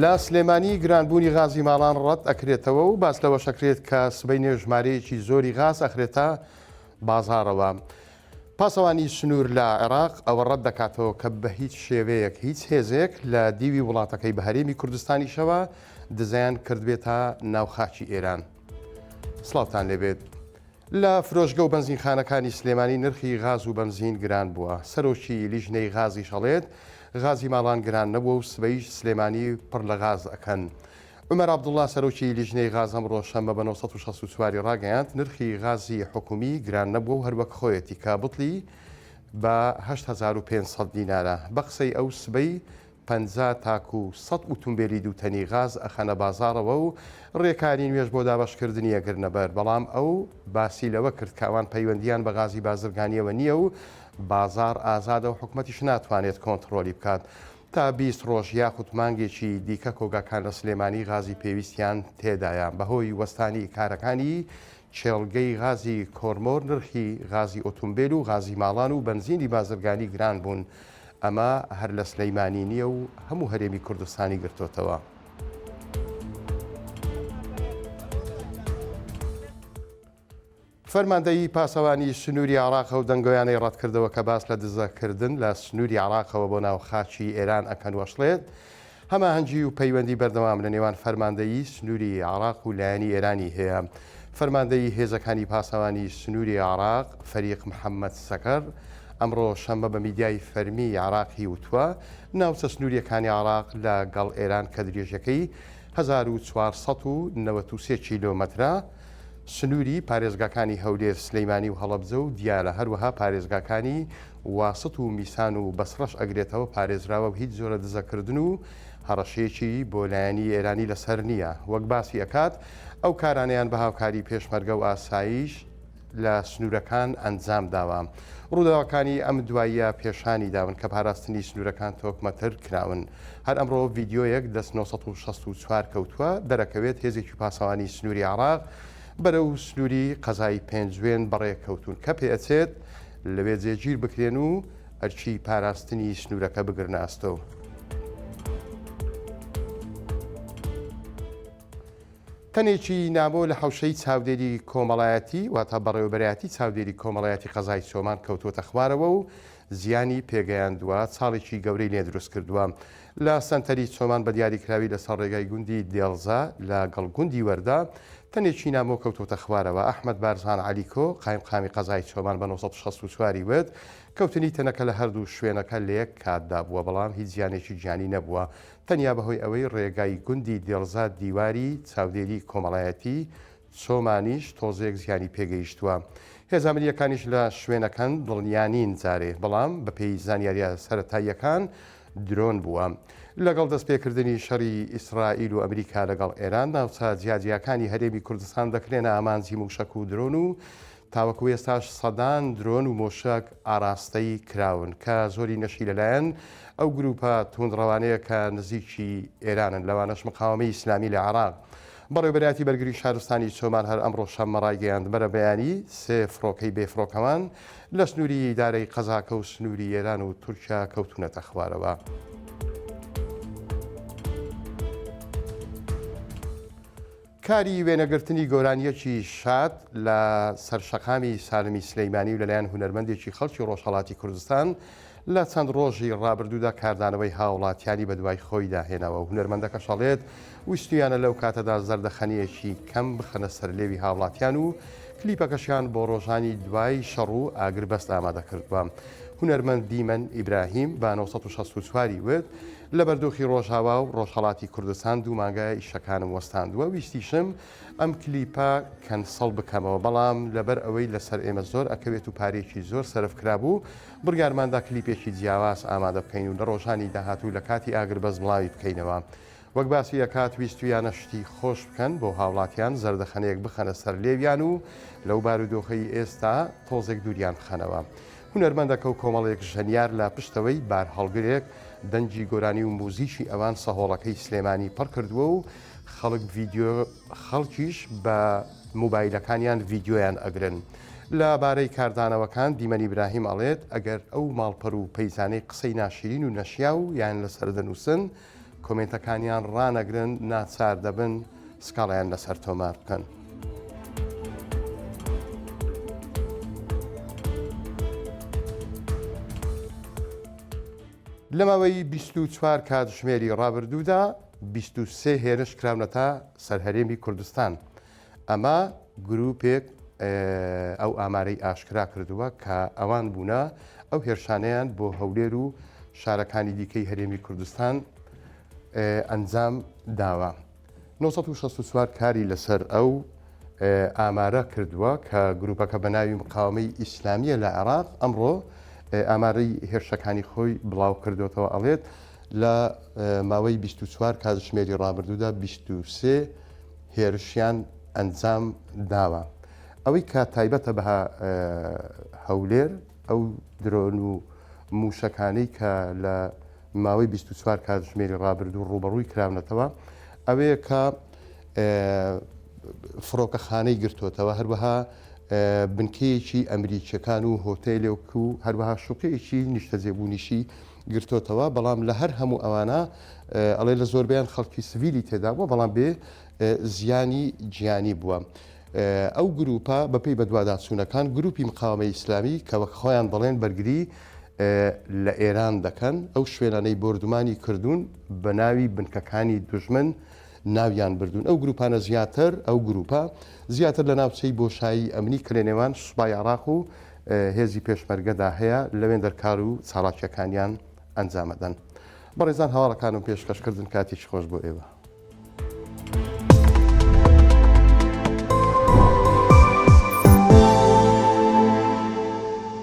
لە سلێمانی گرانبوونی غازی ماڵان ڕەت ئەکرێتەوە و باس لەوەش ئەکرێت کە سبەینێ ژمارەیەکی زۆری غاز ئەخرێتە بازاڕەوە. پاسەوانی سنوور لە عێراق ئەوە ڕەت دەکاتەوە کە بە هیچ شێوەیەک هیچ هێزێک لە دیوی وڵاتەکەی بە هەرێمی کوردستانیشەوە دزەیان کردبێتە ناو خاکی ئێران. سڵاوتان لێبێت. لە فرۆشگە و بەنزینخانەکانی سلێمانی نرخی غاز و بەنزین گران بووە، سەرۆکی لیژنەی غازیش ئەڵێت، غازی ماڵان گران نەبووە و سبەیش سلێمانی پڕ لە غاز ئەکەن. عومەر عەبدوڵا سەرۆکی لیژنەی غاز ئەمڕۆ شەممە بە 964 ی ڕاگەیاند، نرخی غازی حکومی گران نەبووە و هەروەک خۆیەتی کە بتڵی بە 8500 دینارە. بە قسەی ئەو سبەی 50 تاکو 100 ئوتومبێلی دووتەنی غاز ئەخەنە بازاڕەوە و ڕێکاری نوێش بۆ دابەشکردنی ئەگرنەبەر، بەڵام ئەو باسی لەوە کرد کە ئەوان پەیوەندییان بە غازی بازرگانییەوە نییە و بازاڕ ئازادە و حکومەتیش ناتوانێت کۆنتڕۆلی بکات. تا 20 ڕۆژ یاخود مانگێکی دیکە کۆگاکان لە سلێمانی غازی پێویستیان تێدایە. بەهۆی وەستانی کارەکانی کێڵگەی غازی کۆرمۆر نرخی غازی ئۆتومبێل و غازی ماڵان و بەنزینی بازرگانی گران بوون، ئەمە هەر لە سلیمانی نییە و هەموو هەرێمی کوردستانی گرتۆتەوە. فەرماندەیی پاسەوانی سنووری عێراق ئەو دەنگۆیانەی ڕەتکردەوە کە باس لە دزەکردن لە سنووری عێراقەوە بۆ ناو خاکی ئێران ئەکەن و ئەشڵێت، هەماهەنگی و پەیوەندی بەردەوام لە نێوان فەرماندەیی سنووری عێراق و لایەنی ئێرانی هەیە. فەرماندەیی هێزەکانی پاسەوانی سنووری عێراق، فەریق محەممەد سەکەر، ئەمڕۆ شەممە بە میدیای فەرمیی عێراقی وتووە، ناوچە سنوورییەکانی عێراق لە گەڵ ئێران کە درێژیەکەی 1493 کیلۆمەترە، سنووری پارێزگاکانی هەولێر، سلیمانی و هەڵەبجە و دیالە، هەروەها پارێزگاکانی واسط و میسان و بەسڕەش ئەگرێتەوە، پارێزراوە و هیچ جۆرە دزەکردن و هەڕەشەیەکی بۆ لایەنی ئێرانی لەسەر نییە. وەک باسی ئەکات، ئەو کارانەیان بە هاوکاری پێشمەرگە و ئاسایش لە سنوورەکان ئەنجام داوە. ڕووداوەکانی ئەم دواییە پێشانی داون کە پاراستنی سنوورەکان تۆکمەتر کراون. هەر ئەمڕۆ ڤیدیۆیەک دەست 964 کەوتووە، دەرەکەوێت هێزێکی پاسەوانی سنووری عێراق بەرەو سنووری قەزای پێنجوێن بەڕێکەوتوون کە پێئەچێت لەوێ جێگیر بکرێن و ئەرکی پاراستنی سنوورەکە بگرنە ئەستۆ. تەنێکی نامۆ لە حەوشەی چاودێری کۆمەڵایەتی واتە بەڕێوەبەرایەتی چاودێری کۆمەڵایەتی قەزای چۆمان کەوتووەتە خوارەوە و زیانی پێگەیاندووە، چاڵێکی گەورەی لێ دروست کردووە. لە سەنتەری چۆمان بە دیاریکراوی لەسەر ڕێگای گوندی دێڵزە لە گەڵ گوندی وەردە، تەنێکی نامۆ کەوتووەتە خوارەوە. ئەحمەد بارزان عەلیکۆ، قایمقامی قەزای چۆمان بە 964 ی وت، کەوتنی تەنەکە لە هەردوو شوێنەکە لە یەک کاتدا بووە، بەڵام هیچ زیانێکی گیانی نەبووە، تەنیا بەهۆی ئەوەی ڕێگای گوندی دێڵزە دیواری چاودێری کۆمەڵایەتی چۆمانیش تۆزێک زیانی پێگەیشتووە. هێزە ئەمنییەکانیش لە شوێنەکەن دڵنیا نین جارێ، بەڵام بەپێی زانیارییە سەرەتاییەکان درۆن بووە. لەگەڵ دەستپێکردنی شەڕی ئیسرائیل و ئەمریکا لەگەڵ ئێران، ناوچە جیاجیاکانی هەرێمی کوردستان دەکرێنە ئامانجی مووشەک و درۆن و تاوەکو ئێستاش سەدان درۆن و مۆشەک ئاراستەی کراون کە زۆرینەشی لەلایەن ئەو گروپە توندڕەوانەیە کە نزیکی ئێرانن لەوانەش مقاوەمەی ئیسلامی لە عێراق. بەڕێوەبەرایەتی بەرگری شارستانی چۆمان هەر ئەمڕۆ شەممە ڕایگەیاند بەرەبەیانی سێ فڕۆکەی بێفڕۆکەوان لە سنووری ئیدارەی قەزاکە و سنووری ئێران و تورکیا کەوتوونەتە خوارەوە. کاری وێنەگرتنی گۆرانییەکی شاد لە سەر شەقامی سالمی سلیمانی و لەلایەن هونەرمەندێکی خەڵکی ڕۆژهەڵاتی کوردستان لە چەند ڕۆژی ڕابردوودا کاردانەوەی هاوڵاتیانی بەدوای خۆیدا هێناوە و هونەرمەندەکەش ئەڵێت ویستویانە لەو کاتەدا زەردەخەنەیەکی کەم بخەنە سەر لێوی هاوڵاتیان و کلیپەکەشیان بۆ ڕۆژانی دوای شەڕ و ئاگربەست ئامادە کردووە. هونەرمەند دیمەن ئیبراهیم بە 964 ی وت، لەبەر دۆخی ڕۆژاوا و ڕۆژهەڵاتی کوردستان دوو مانگە ئیشەکانم وەستاندووە، ویستیشم ئەم کلیپە cancel بکەمەوە، بەڵام لەبەر ئەوەی لەسەر ئێمە زۆر ئەکەوێت و پارەیەکی زۆر سەرف کرابوو، بڕیارماندا کلیپێکی جیاواز ئامادە بکەین و لە ڕۆژانی داهاتوو لە کاتی ئاگربەست بڵاوی بکەینەوە. وەک باسی ئەکات ویستویانە شتی خۆش بکەن بۆ هاوڵاتیان، زەردەخەنەیەک بخەنە سەر لێویان و لەو بارودۆخەی ئێستا تۆزێک دووریان بخەنەوە. هونەرمەندەکە و کۆمەڵێک ژەنیار لە پشتەوەی بارهەڵگرێک دەنگی گۆرانی و موزیکی ئەوان سەهۆڵەکەی سلێمانی پڕ کردووە و خەڵک ڤیدیۆ خەڵکیش بە موبایلەکانیان ڤیدیۆیان ئەگرن. لە بارەی کاردانەوەکان دیمەن ئیبراهیم ئەڵێت ئەگەر ئەو ماڵپەر و پەیجانەی قسەی ناشرین و نەشیاو یان لەسەر دەنووسن. کۆمێنتەکانیان ڕانەگرن ناچار دەبن سکاڵایان لەسەر تۆمار بکەن. لە ماوەی 24 کاتژمێری ڕابردوودا 23 هێرش کراونەتە سەر هەرێمی کوردستان. ئەمە گروپێک ئەو ئامارەی ئاشکرا کردووە کە ئەوان بوونە ئەو هێرشانەیان بۆ هەولێر و شارەکانی دیکەی هەرێمی کوردستان ئەنجام داوە. 964 کاری لەسەر ئەو ئامارە کردووە کە گروپەکە بە ناوی مقاومەی ئیسلامیە لە عێراق ئەمڕۆ ئامارەی هێرشەکانی خۆی بڵاو کردوێتەوە ئەڵێت لە ماوەی 24 کاتژمێری ڕابردوودا 23 هێرشیان ئەنجام داوە. ئەوەی کە تایبەتە بە هەولێر ئەو درۆن و مووشەکانەی کە لە ماوەی 24 کاتژمێری ڕابردوو ڕووبەڕووی کراونەتەوە ئەوەیە کە فڕۆکەخانەی گرتوتەوە هەروەها بنکەیەکی ئەمریکیەکان و هۆتێلێک و هەروەها شوقەیەکی نیشتەجێبوونیشی گرتۆتەوە، بەڵام لە هەر هەموو ئەوانە ئەڵێ لە زۆربەیان خەڵکی سڤیلی تێدا بووە، بەڵام بێ زیانی گیانی بووە. ئەو گروپە بەپێی بەدواداچوونەکان گروپی مقاوەمەی ئیسلامی کە وەک خۆیان دەڵێن بەرگری لە ئێران دەکەن، ئەو شوێنانەی بۆردومانی کردوون بە ناوی بنکەکانی دوژمن ناویان بردوون. ئەو گروپانە زیاتر ئەو گروپە زیاتر لە ناوچەی بۆشایی ئەمنی کە لە نێوان سوپای عێراق و هێزی پێشمەرگەدا هەیە لەوێندەر کار و چاڵاکیەکانیان ئەنجامەدەن. بەڕێزان هەواڵەکانم پێشکەش کردن کاتێکی خۆش بۆ ئێوە.